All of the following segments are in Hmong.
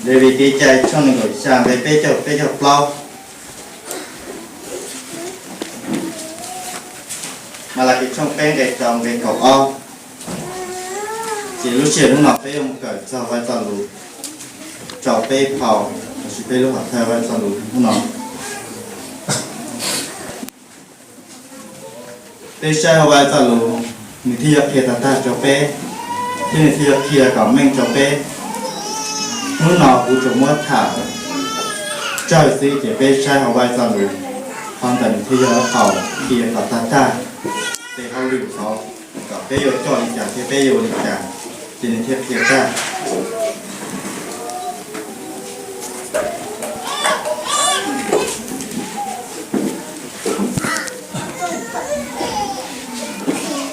Levis Kev Cai tshooj nees nkaum xya nqe peb caug peb caug plaub, Malakis tshooj peb nqe rau nqe kaum ob. Ces lub sij hawm hnub no peb yuav mus kawm txog Vajtswv txoj lus rau peb phau, los sis peb lub hom thawj Vajtswv txoj lus hnub no. Peb saib hauv Vajtswv txoj lus, nws thiaj yuav qhia tag tag rau peb, thiab nws thiaj yuav qhia kom meej rau peb. Hnub no kuv tsuas muab tham tsawg xwb ces peb saib hauv Vajtswv txoj lus, qhov ntawd nws thiaj yog qhov qhia kom tag tag tes hauj lwm tod, kom peb yuav coj li cas thiab peb yuav ua li cas, ces nws thiaj qhia tag.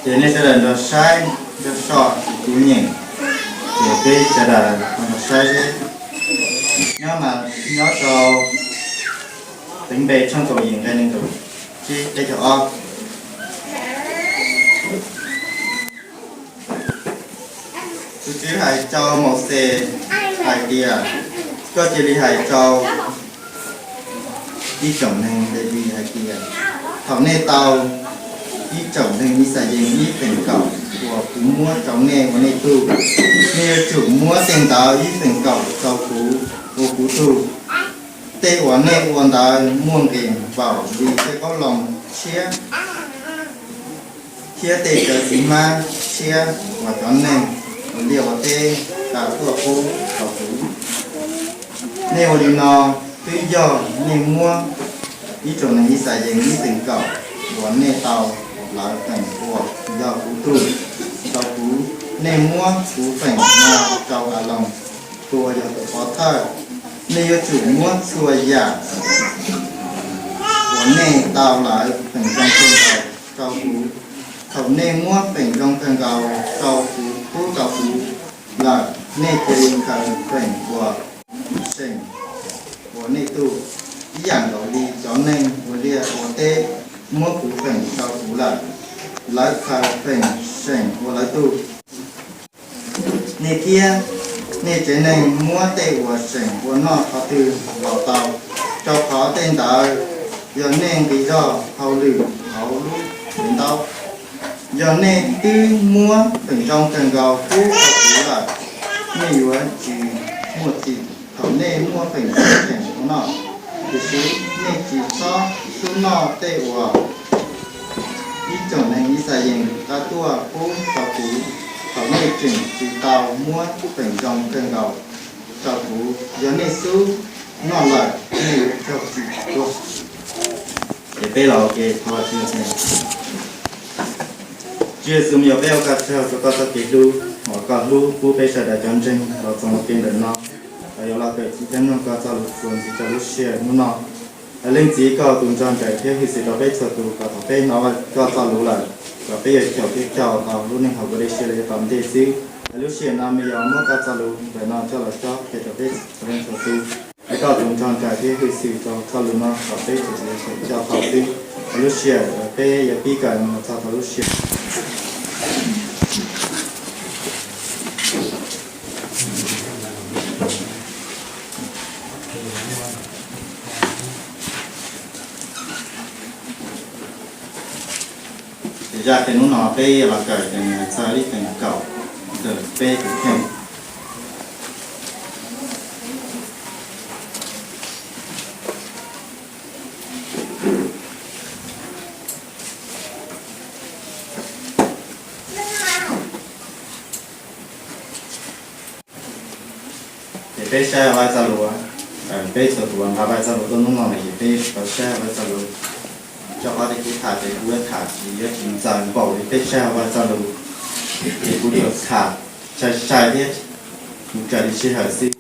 Ces nej sawv daws nrog saib, nrog soj kuv nyeem, ces peb sawv daws nrog saib seb. Nyob mas nyob rau Teev Npe tshooj kaum yim nqe nees nkaum tsib peb caug ob. Tus Tswv hais rau Mauxes hais tias, koj cia li hais rau ib tsoom neeg Levis hais tias, thaum nej tau ib tsoom neeg Yixalayees ib feem kaum uas kuv muab rau nej ua nej tug, nej yuav tsum muab tej ntawd ib feem kaum rau kuv ua kuv tug. Tej uas nej ua ntawd muaj nqis npaum li tej qoob loo tshiab thiab tej cawv txiv hmab tshiab uas cov neeg ua liaj ua teb da tuaj pub rau kuv. Nej ua li no twb yog nej muab ib tsoom neeg Yixalayees ib feem kaum uas nej tau lawv feem ua yog kuv tug rau kuv. Nej muab kuv feem no rau Aloos, tus uas yog tus pov thawj. Nej yuav tsum muab txhua yam uas nej tau lawv feem zoo kawg nkaus rau kuv. Thaum nej muab feem zoo kawg nkaus rau kuv pub rau kuv lawm, nej cia li khaws feem uas seem ua nej tug, ib yam nkaus li cov neeg ua liaj ua teb muab kuv feem rau kuv lawm, lawv khaws feem seem ua lawv tug. Nej thiab nej tsev neeg muab tej uas seem ua noj qhov twg los tau, rau qhov tej ntawd yog nej nqi zog hauj lwm hauv lub hauv ntaub. Yog nej twb muab feem zoo kawg nkaus pub rau kuv lawm, nej yuav tsis muaj txim thaum nej muab feem seem ua noj. Tiam sis nej tsis txhob xub noj tej uas ib tsoom neeg Yixalayees da tuaj pub rau kuv. Thaum nej tseem tsis tau muab feem zoo kawg nkaus rau kuv, yog nej xub noj lawm nej yuav raug txim tuag. Ces peb los ua ke thov Tswv Yexus, Tswv Yexus, yog peb ua koj tsaug rau koj txoj kev hlub uas koj hlub pub peb sawv daws cov ntseeg los txog ua ke ntawm no, los yuav los kawm txuas thiab mloog koj txoj lus txuas ntxiv rau lub sij hawm hnub no. Leej Txiv, koj tus nrog nraim thiab hwj xwm rau peb txhua tus, kom thaum peb hnov koj txoj lus lawm, kom peb yuav xyaum thiab xyaum tau lub neej haus ua dej siab los yuav tom ntej xwb. Lub sij hawm no me yog muab koj txoj lus ntawm no coj los cob qhia rau peb txhua leej txhua tus. Es koj tus nrog nraim thiab hwj xwm rau txoj lus no kom peb txhua tus yuav xyaum coj tau xwb. Lub sij hawm peb yuav pib kawm no txog tau lub sij hawm Ces zaj qhia hnub no peb los kawm ces nws txog ib feem kaum ntawm peb tus kheej. Ces peb saib Vajtswv txoj lus, peb txhua tus uas nqa Vajtswv txoj lus tuaj hnub no lawm ces peb tau saib Vajtswv txoj lus. Rau qhov tias kuv tham ces kuv yuav tham tsis yuav tsis ntxaws npaum li peb saib Vajtswv txoj lus, ces kuv yuav tham sai sai thiab kuv raws li sij hawm xwb.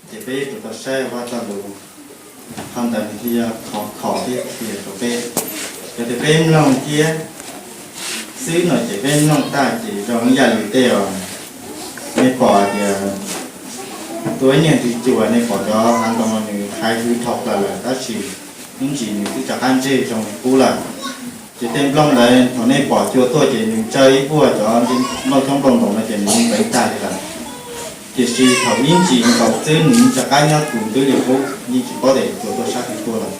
Ces peb yuav tsum tau saib Vajtswv txoj lus, qhov ntawd nws thiaj yog qhov kho thiab qhia rau peb. Yog tias peb mloog thiab xwb no ces peb mloog tag ces zoo ib yam li tej uas nej pom tias tua ib niag ntxwv cua, nej pom cov hav ntoo no nws hais hwv dhau plaws lawm tab sis ib ntsis nws twb rov qab ntseg zoo li qub lawm. Ces tej nplooj ntawd thaum nej pom cua tuaj ces nws tsawb ib puag cov nplooj xyoob nplooj ntoos no ces nws npeev tag li lawm. Tiam sis thaum ib ntsis nkaus xwb nws yeej rov qab nyob tus twb li qub, yeej tsis paub tias yuav tuaj sab twg tuaj lawm.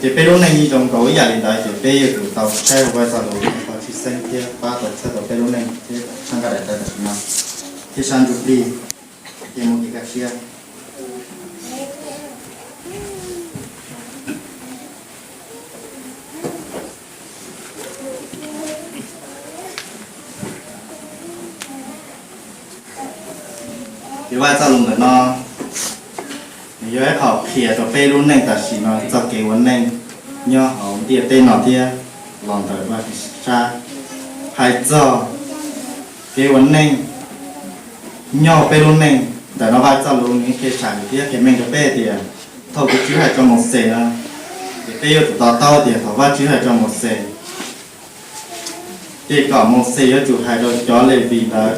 Ces peb lub neej yeej zoo nkaus ib yam li ntawd, ces peb yuav tsum tau saib Vajtswv txoj lus kom tshwj xeeb thiab pab tau txhawb tau peb lub neej thiab sab nqaij daim tawv tam sim no thiab sab ntsuj plig thiab muaj kev kaj siab. Ces Vajtswv txoj lus ntawm no nws yog ib qho qhia rau peb lub neej tam sim no txoj kev ua neej nyob hauv ntiaj teb no thiab los ntawm Vajtswv sab. Hais txog kev ua neej nyob hauv peb lub neej ntawm no, Vajtswv txoj lus nws qhia tshwm thiab qhia meej rau peb tias thaum tus Tswv hais rau Mauxes no, ces peb yuav tsum to taub tias thaum Vajtswv hais rau Mauxes, ces kom Mauxes yuav tsum hais rau cov Levis ntawd,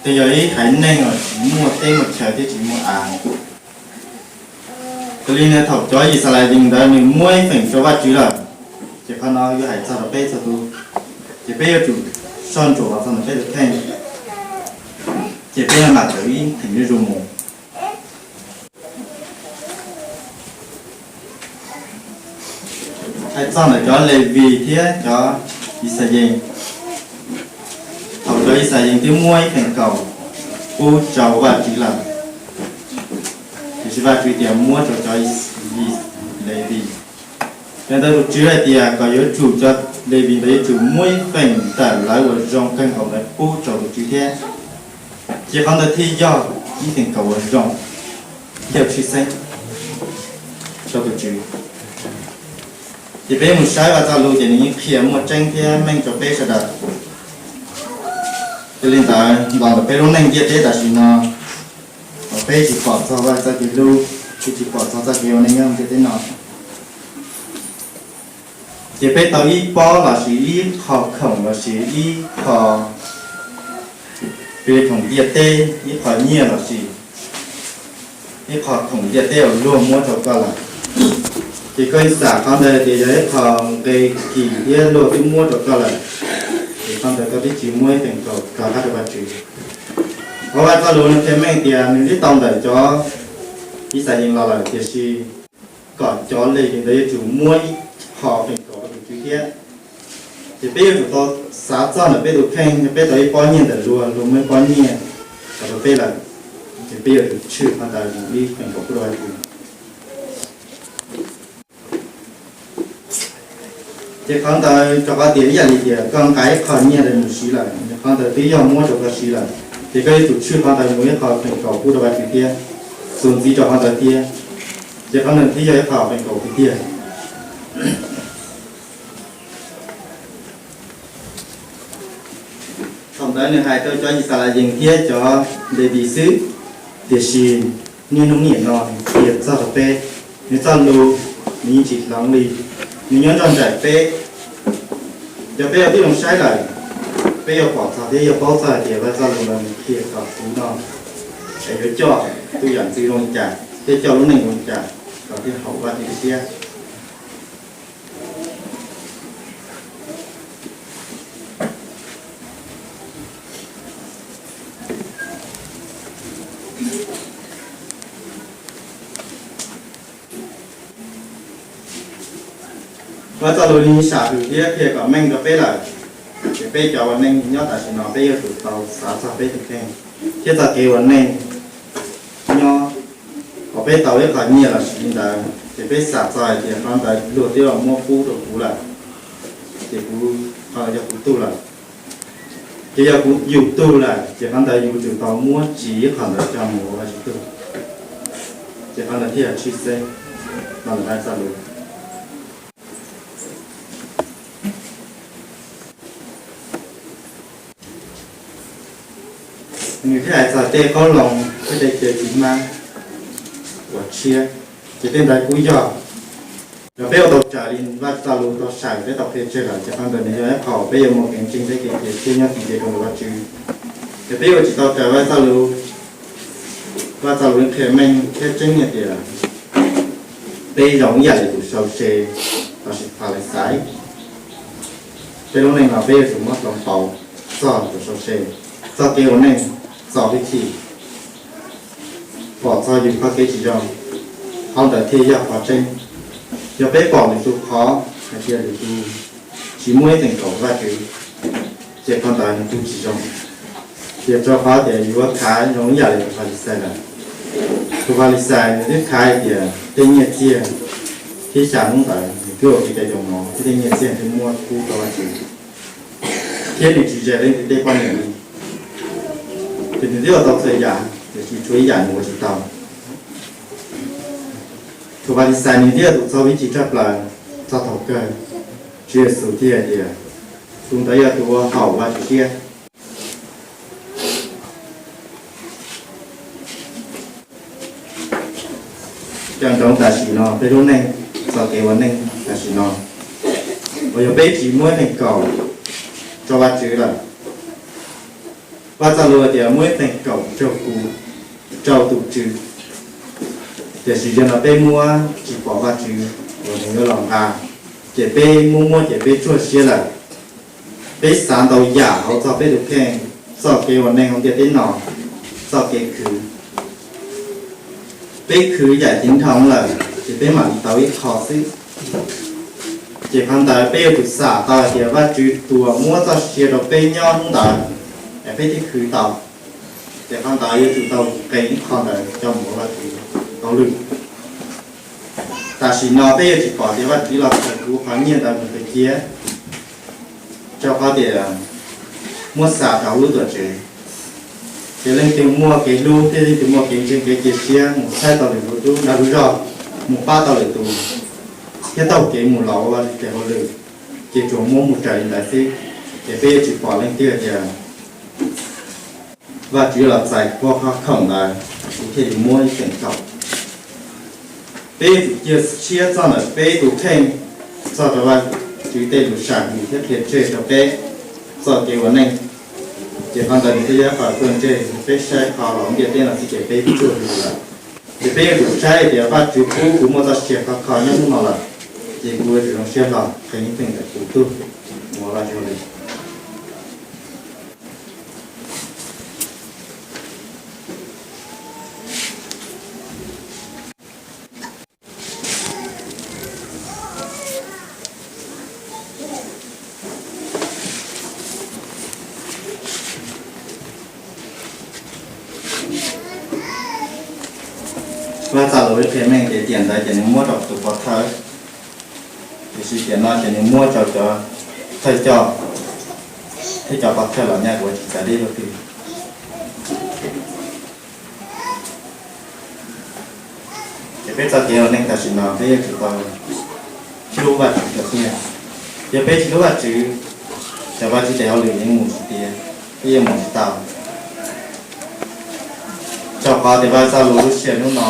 ces yog ib haiv neeg uas tsis muaj teb muaj chaw thiab tsis muaj av. Raws li no thaum cov Yixalayees ntawd nws muab ib feem rau Vajtswv lawm, ces qhov no yuav hais txog rau peb txhua tus, ces peb yuav tsum soj ntsuam los txog ntawm peb tus kheej, ces peb yuav mam tawm ib theem zuj zus mus. Hais txog ntawm cov Levis thiab cov Yixalayees, thaum cov Yixalayees twb muab ib feem kaum pub rau Vajtswv lawm, tiam sis Vajtswv tias muab rau cov Levis. Yog ntawd tus Tswv hais tias kom yuav tsum cov Levis ntawd yuav tsum muab ib feem ntawm lawv uas zoo kawg nkaus ntawd pub rau tus Tswv thiab, ces qhov ntawd thiaj yog ib feem kaum uas zoo thiab tshwj xeeb rau tus Tswv. Ces peb mus saib Vajtswv txoj lus ces nws yeej qhia muaj tseeb thiab meej rau peb sawv daws. Yog li ntawd los ntawm peb lub neej ntiaj teb tam sim no, uas peb tsis pom txog Vajtswv txoj kev hlub, peb tsis pom txog txoj kev ua neej nyob ntiaj teb no, ces peb tau ib pob los sis ib qho khoom los sis ib qho, peb khoom ntiaj teb, ib qho nyiaj los sis ib qho khoom ntiaj teb uas luag muab rau koj lawm, ces koj yeej xam qhov ntawd tias yog ib qho nqe kim thiab luag twb muab rau koj lawm, ces qhov ntawd koj twb tsis muab ib feem kaum rov qab rau Vajtswv. Qhov Vajtswv txoj lus nws qhia meej tias nws twb tau ntawm cov Yixalayees los lawm, tiam sis kom cov Levis ntawd yuav tsum muab ib qho feem kaum rau tus Tswv thiab. Ces peb yuav tsum tau xav txog ntawm peb tus kheej, yog peb tau ib pob nyiaj ntawm luag, luag muab ib pob nyiaj rau peb lawm, ces peb yuav tsum tshwj qhov ntawd mus ib feem kaum pub rau Vajtswv. Ces qhov ntawd rau qhov tias ib yam li tias koj nqa ib qho nyiaj ntawd mus siv lawm, qhov ntawd twb yog muab rau koj siv lawm, ces koj yuav tsum tshwj qhov ntawd mus ib qho feem kaum pub rau Vajtswv thiab, txuas ntxiv rau qhov ntawd thiab, ces qhov ntawd thiaj yog ib qho feem kaum tiag tiag. Thaum ntawd nws hais rau cov Yixalayees thiab cov Levis xwb, tiam sis niaj hnub niam no nws qhia txog rau peb, nws txoj lus nws yeej tsis hloov li, nws nyob nrog nraim peb. Yog peb ua tib zoo saib lawm, peb yuav pom txog thiab yuav paub txog hais tias Vajtswv txoj lus no nws qhia kom kuv no es yuav coj tus yam ntxwv zoo li cas thiab coj lub neej zoo li cas kom thiaj haum Vajtswv siab. Vajtswv txoj lus nws sam hwm thiab qhia kom meej rau peb lawm, ces peb cov ua neej nyob tam sim no peb yuav tsum tau xav txog peb tus kheej thiab txoj kev ua neej nyob. Thaum peb tau ib qho nyiaj los sis li ntawd, ces peb xav txog hais tias qhov ntawd luag twb los muab pub rau kuv lawm, ces kuv, qhov ntawd yog kuv tug lawm. Ces yog kuv yus tug lawm, ces qhov ntawd yus tsum tau muab tsis ib qho ntawd coj mus ua Vajtswv tug, ces qhov ntawd thiaj yog tshwj xeeb los ntawm Vajtswv txoj lus. Nws thiaj hais txog tej qoob loo thiab tej kev tsis hmab uas tshiab, ces tej ntawd kuj yog, yog peb ua tau raws li Vajtswv txoj lus tau sam peb tau qhia tseg lawm, ces qhov ntawd nws yog ib qho peb yuav muaj kev ntseeg thiab kev cia siab nyob txij ntse rau ntawm Vajtswv. Yog peb ua tsis tau raws Vajtswv txoj lus, Vajtswv txoj lus qhia meej thiab tseeb hais tias peb zoo ib yam li tus sau se los sis Phalaxais. Peb lub neej no peb yuav tsum muab hloov pauv txog tus sau se, txoj kev ua neej txo hwj chim, pom txog yus qhov kev tsis zoo, qhov ntawd thiaj yog qhov tseeb. Yog peb pom lwm tus qhov hais tias lwm tus tsis muaj ib feem kaum Vajtswv, ces qhov ntawd nws kuj tsis zoo. Ces rau qhov tias yuav khav zoo ib yam li tus Falixais lawm. Tus Falixais nws twb khav hais tias tej nyiaj txiag thiab xya hnub ntawd nws twb ua kev cai cov mov thiab tej nyiaj txiag twb muab pub rau Vajtswv, thiab nws tsis zes leej twg tej poj niam li. Ces nws twb ua tau txhua yam, tiam sis tshuav ib yam nws ua tsis tau. Tus Falixais nws thiaj tus txo hwj chim tshaj plaws txog thaum kawg, Tswv Yexus thiaj hais tias, tus ntawd yog tus uas haum Vajtswv siab. Cov ntsoov tam sim no peb lub neej, txoj kev ua neej tam sim no, uas yog peb tsis muab ib feem kaum rau Vajtswv lawm. Vaj Txoj Lus tias muab ib feem kaum rau kuv, rau tus Tswv. Tiam sis yog no peb muab tsis pom Vajtswv uas nws yuav los nqa, ces peb muab muab ces peb tsuag siab lawm. Peb xav ntau yam hauv txog peb tus kheej, txoj kev ua neej hauv ntiaj teb no, txoj kev khwv. Peb khwv yam ceev nrho lawm ces peb mam li tau ib qho xwb. Ces qhov ntawd peb yuav tsum xam tau hais tias Vajtswv tus uas muab txoj sia rau peb nyob hnub ntawd es peb thiaj khwv tau. Ces qhov ntawd yuav tsum tau qee ib qho ntawd coj mus ua Vajtswv hauj lwm. Tam sim no peb yuav tsis pom tias Vajtswv los khaws kuv qhov nyiaj ntawd mus pem cia, rau qhov tias muab xa rau lub tuam tsev, ces leej twg muaj kev hlub thiab leej twg muaj kev ntseeg kev cia siab mus saib tau lwm tus tub nrog lub zog, mus pab tau lwm tus, thiab taug kev mus los ua Vajtswv tes hauj lwm, ces tsuas muab mus raws li ntawd xwb. Ces peb yuav tsis pom leej twg tias Vajtswv los txais kuv qhov khoom ntawd, kuv thiaj li muab ib feem kaum. Peb yuav tsum cia siab txog ntawm peb tus kheej, txog rau Vajtswv tej lus sam hwm thiab qhia tseg rau peb txoj kev ua neej. Ces qhov ntawd nws thiaj yog qhov tuaj ntseg peb saib qhov los ntiaj teb no xwb ces peb tsuag lawm. Ces peb yuav tsum saib tias Vajtswv pub kuv muaj txoj sia khov kho nyob hnub no lawm, ces kuv yuav tsum zoo siab hlo qhia ib feem ntawm kuv tug ua Vajtswv li. Vaj Txoj Lus qhia meej tias tiam ntawd ces nws muab rau tus pov thawj, tiam sis tiam no ces nws muab rau cov thawj coj thiab cov pov thawj los nyaj kuv tsis txais deb luaj twg. Ces peb txoj kev ua neej tam sim no peb yuav tsum tau hlub Vajtswv tiag tiag. Yog peb tsis hlub Vajtswv, cov Vajtswv tes hauj lwm yeej mus tsis tiav, peb yeej mus tsis tau. Rau qhov tias Vaj Txoj Lus lub sij hawm hnub no,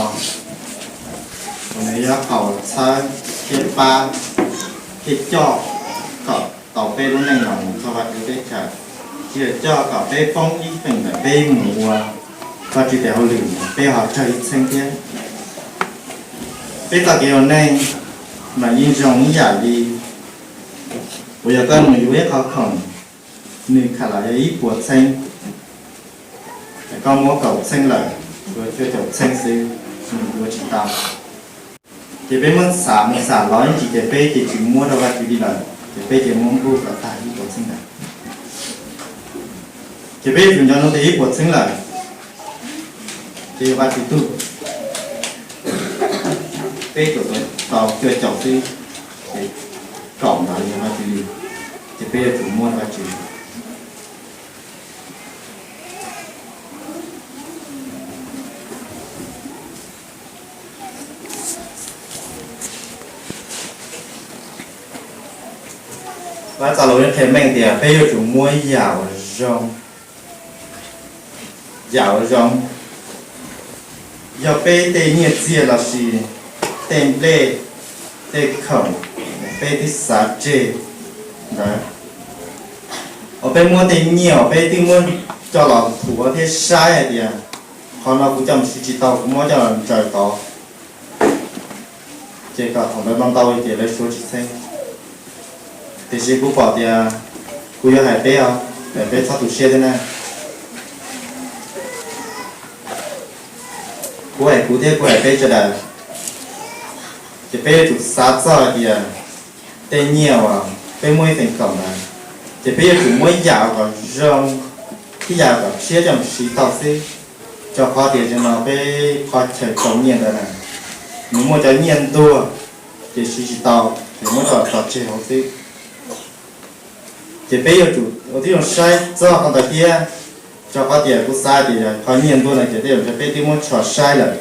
nws yog qaum txhawb thiab pab thiab coj kom tau peb lub neej los mus txog Vajtswv teb chaws, tsis yog coj kom peb poob ib feem ntawm peb mus ua Vajtswv tes hauj lwm, peb ho raug ib txheeb thiab. Peb txoj kev ua neej mas yeej zoo ib yam li uas yog koj mus yuav ib qho khoom, nws khav los yog ib puas txheeb, koj muab kaum txheeb lawm, yuav cuaj caum txheeb xwb, nws yuav tsis tau. Ces peb muab xam mus xam los ib ntsis ces peb ces tsis muab rau Vajtswv li lawm, ces peb ces muab npuj kom tag ib puas txheeb lawm. Ces peb yuav tsum nco ntsoov tias ib puas txheeb lawm ces yog Vajtswv tug, peb tsuas tau cuaj caum xwb, ces kaum ntawd yog Vajtswv li, ces peb yuav tsum muab rau Vajtswv. Vaj Txoj Lus qhia meej tias peb yuav tsum muab yam uas zoo, yam uas zoo, yog peb tej nyiaj txiag los sis tej nplej, tej khoom peb twb xav tseg ntawd, uas peb muab tej nyiaj uas peb twb muab coj los thuav thiab saib hais tias qhov no kuv coj mus siv tsis tau, kuv muab coj los ntsaws tod, ces kom thaum ntawd ntau ntau ces lawv suav tsis txheeb. Tiam sis kuv pom tias kuv yuav hais peb os, peb txhob tu siab thiab na. Kuv hais kuv thiab kuv hais peb sawv daws, ces peb yuav tsum xav txog hais tias tej nyiaj uas peb muab ib feem kaum ntawd, ces peb yuav tsum muab yam kom zoo thiab yam kom tshiab coj mus siv tau xwb. Rau qhov tias zaum no peb qhov chaw tau nyiaj ntawd na, nws muaj cov nyiaj ntuag, ces siv tsis tau, ces muab tso tso tseg hauv xwb. Ces peb yuav tsum ua tib zoo saib txog qhov ntawd thiab, rau qhov tias kuv xav tias yog qhov nyiaj ntuag no ces tej zaum ntshe peb twb muab tso saib lawm.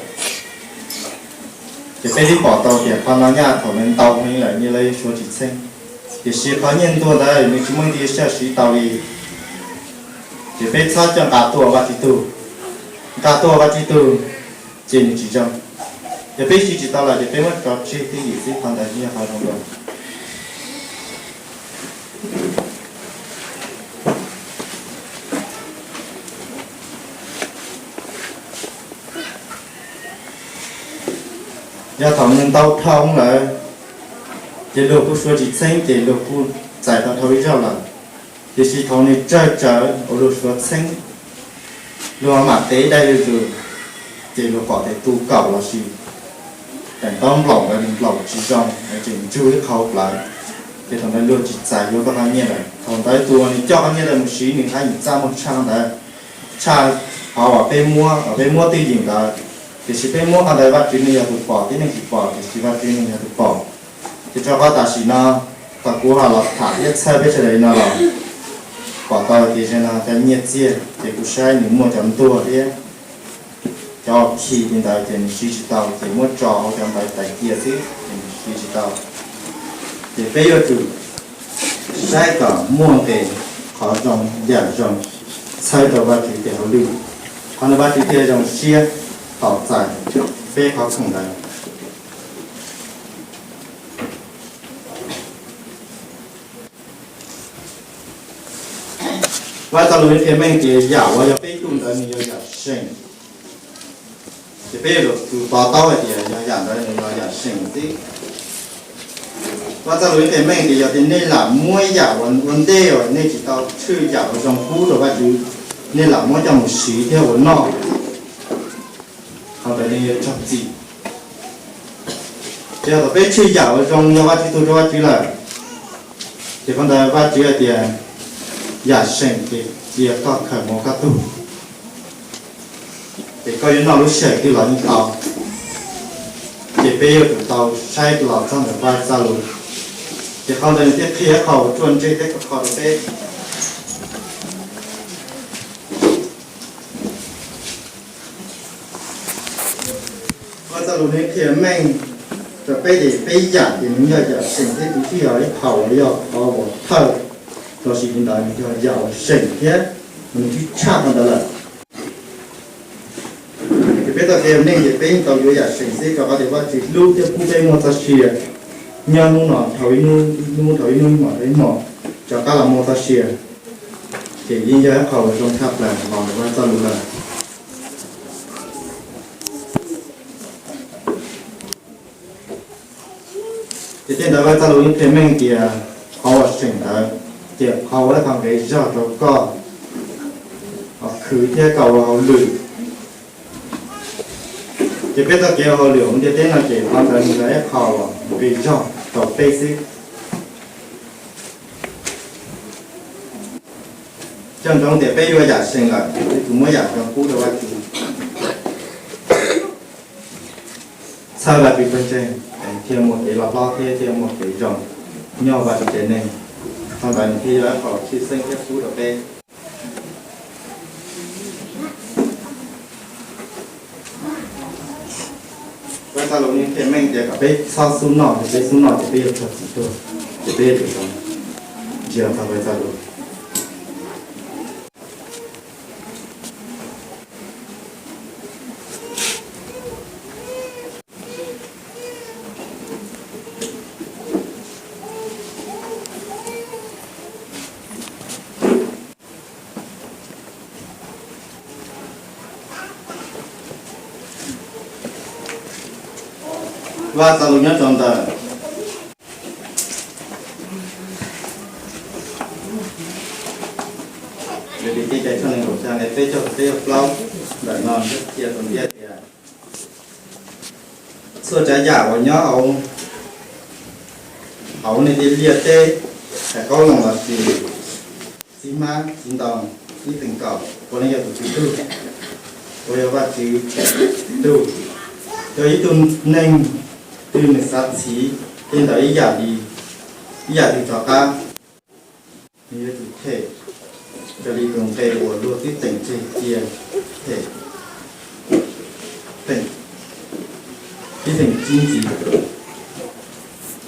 Ces peb twb pom tau tias qhov no nyaj thaum nws ntau heev lawm nyiaj lawv suav tsis txheeb, tiam sis qhov nyiaj ntuag ntawd nws tsis muaj ib tug sij hawm siv tau li. Ces peb txhob coj nqa tuaj Vajtswv tug, nqa tuaj Vajtswv tug ces nws tsis zoo. Yog peb siv tsis tau lawm ces peb muab tso tseg twj ywm xwb, qhov ntawd yog qhov zoo dua. Yog thaum nws ntau dhau lawm, ces luag kuj suav tsis txheeb ces luag kuj txais tau dhau ib zaug lawm. Tiam sis thaum nws tsawg tsawv uas luag suav txheeb, luag mam tev dai zuj zus, ces luag pom tias tus kaum los sis daim ntaub nplaum ntawd nws nplaum tsis zoo, tseem ntsug ib qho hauv plawv, ces thaum ntawd luag tsis txais yuav koj qhov nyiaj lawm. Thaum ntawd tus uas nws coj qhov nyiaj ntawd mus siv nws haj yam txaj muag tshaj ntawd, tshaj qhov uas peb muab, uas peb muab twj ywm ntawd. Tiam sis peb muab qhov ntawd Vajtswv nws yog tus pom, tib neeg tsis pom, tiam sis Vajtswv nws yog tus pom. Ces rau qhov tam sim no, thaum kuv ho los tham thiab txhawb peb sawv daws li no los, pom tau tias zaum no cov nyiaj txiag ces kuv saib nws muaj cov ntuag thiab cov khi li ntawd ces nws siv tsis tau, ces muab tso hauv cov ntawd tais cia xwb ces nws siv tsis tau. Ces peb yuav tsum saib kom muaj nqe qhov zoo yam zoo, txhawb rau Vajtswv tes hauj lwm, qhov ntawd Vajtswv thiaj zoo siab tau txais peb qhov khoom ntawd. Vaj Txoj Lus qhia meej tias yam uas yog peb tug ntawd nws yog yam seem. Ces peb yuav tsum to taub hais tias yog yam ntawd nws yog yam seem xwb. Vaj Txoj Lus qhia meej tias yog tias nej lam muab yam uas ua ntej uas nej tsis tau tshwj yam uas zoo pub rau Vajtswv, nej lam muab coj mus siv thiab ua noj, qhov ntawd nws yuav raug txim. Ces thaum peb tshwj yam uas zoo yog Vajtswv tug rau Vajtswv lawm, ces qhov ntawd Vajtswv hais tias yam seem ces cia koj khaws mus koj tug, ces koj yuav noj lub sij hawm twg los yeej tau. Ces peb yuav tsum tau saib los txog ntawm Vaj Txoj Lus, ces qhov ntawd nws thiaj qhia qhov uas tsuas ntse thiab kho rau peb. Vaj Txoj Lus nws qhia meej rau peb tias peb yam ces nws yog yam seem thiab, tus twg yog ib qho uas yog qhov uas thawj los sis li ntawd nws yog yam uas seem thiab, nws twb tshaj qhov ntawd lawm. Ces peb txoj kev ua neej ces peb yeej tau yuav yam seem xwb, rau qhov tias Vajtswv hlub thiab pub peb muaj txoj sia nyob hnub no dhau ib hnub, ib hnub dhau ib hnub, ib hmos dhau ib hmos, rov qab los muaj txoj sia. Ces yeej yog ib qho uas zoo tshaj plaws los ntawm Vaj Txoj Lus lawm. Ces tej ntawd Vaj Txoj Lus yeej qhia meej tias qhov uas seem ntawd ces qhov ua ib qho nqe zog rau koj khwv thiab koj ua hauj lwm. Ces peb txoj kev ua hauj lwm hauv ntiaj teb no ces qhov ntawd nws yog ib qho uas nqi zog rau peb xwb. Coj ntsoov tias peb yuav yam seem lawm, peb tus muab yam zoo pub rau Vajtswv, txhawb Vajtswv pawg ntseeg, thiaj muaj kev loj hlob thiab thiaj muaj kev zoo nyob Vajtswv tsev neeg. Qhov ntawd nws thiaj yog ib qho tshwj xeeb thiab pub rau peb. Vaj Txoj Lus nws qhia meej tias kom peb txhob xub noj, yog peb xub noj ces peb yuav raug txim tuag, ces peb yuav tsum ntsia tau Vaj Txoj Lus. Vaj Txoj Lus nyob rau ntawm Levis Kev Cai tshooj nees nkaum xya nqe peb caug peb caug plaub, ntawm no qhia tau ntiaj tias Txhua tsav yam uas nyob hauv, hauv nej tej liaj teb, hais qoob loo los sis txiv hmab txiv ntoo, ib feem kaum puav leej yog tus Tswv tug, uas yog Vajtswv tug, yog ib tug neeg twg nws xav txhiv tej ntawd ib yam li, ib yam twg rov qab, nws yuav tsum them raws li tus nqe uas luag twb teem tseg cia, them, ib feem tsib ntxiv.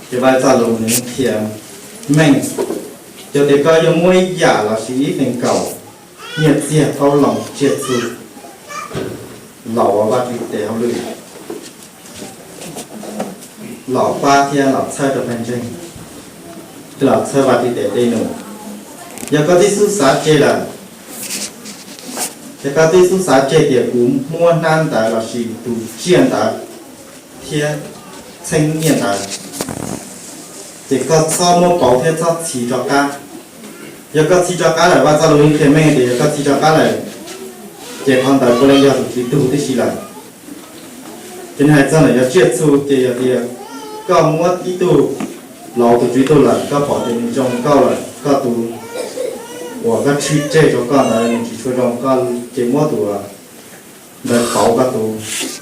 Ces Vajtswv txoj lus nws qhia meej, yog tias koj yuav muab ib yam los sis ib feem kaum nyiaj txiag qoob loo tsiaj txhu los ua Vajtswv tes hauj lwm, los pab thiab los txhawb rau pawg ntseeg, los txhawb Vajtswv tes dej num. Yog koj twb xub xav tseg lawm, yog koj twb xub xav tseg tias kuv muab hnab ntawd los sis tus tsiaj ntawd thiab txheeb nyiaj ntawd, ces koj txhob muab pauv thiab txhob txhiv rov qab. Yog koj txhiv rov qab lawm, Vajtswv txoj lus yeej qhia meej tias yog koj txhiv rov qab lawm, ces qhov ntawd puav leej yog tus Tswv tug tib si lawm. Ces nws hais txog ntawm yog tsiaj txhu ces yog tias koj muab ib tug laus tus Tswv tug lawm, koj pom tias nws zoo nkauj lawm, koj tus uas koj tshwj tseg rau koj ntawd nws tsis tshua zoo, koj ces muab tus ntawd pauv koj tus